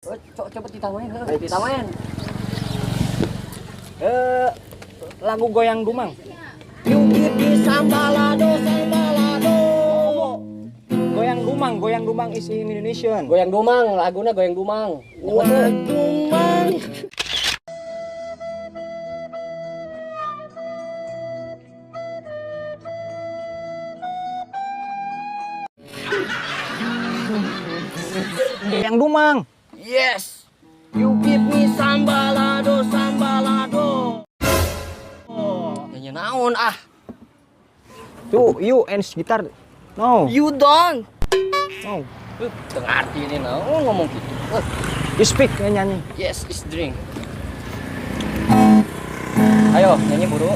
Oh, coba ditambahin, heuh, ditambahin. Eh, lagu Goyang Dumang. You give me sambalado, sambalado. Goyang Dumang, Goyang Dumang is in Indonesian. Goyang Dumang, laguna Goyang Dumang. Goyang Dumang. Goyang Dumang. Yes. You give me sambalado, sambalado. Oh, nyanyi naon ah? Tuh, you and gitar. No. You don't. No. Teu ngarti ini naon ngomong gitu. You speak nyanyi. Yes, is drink. Ayo, nyanyi buru.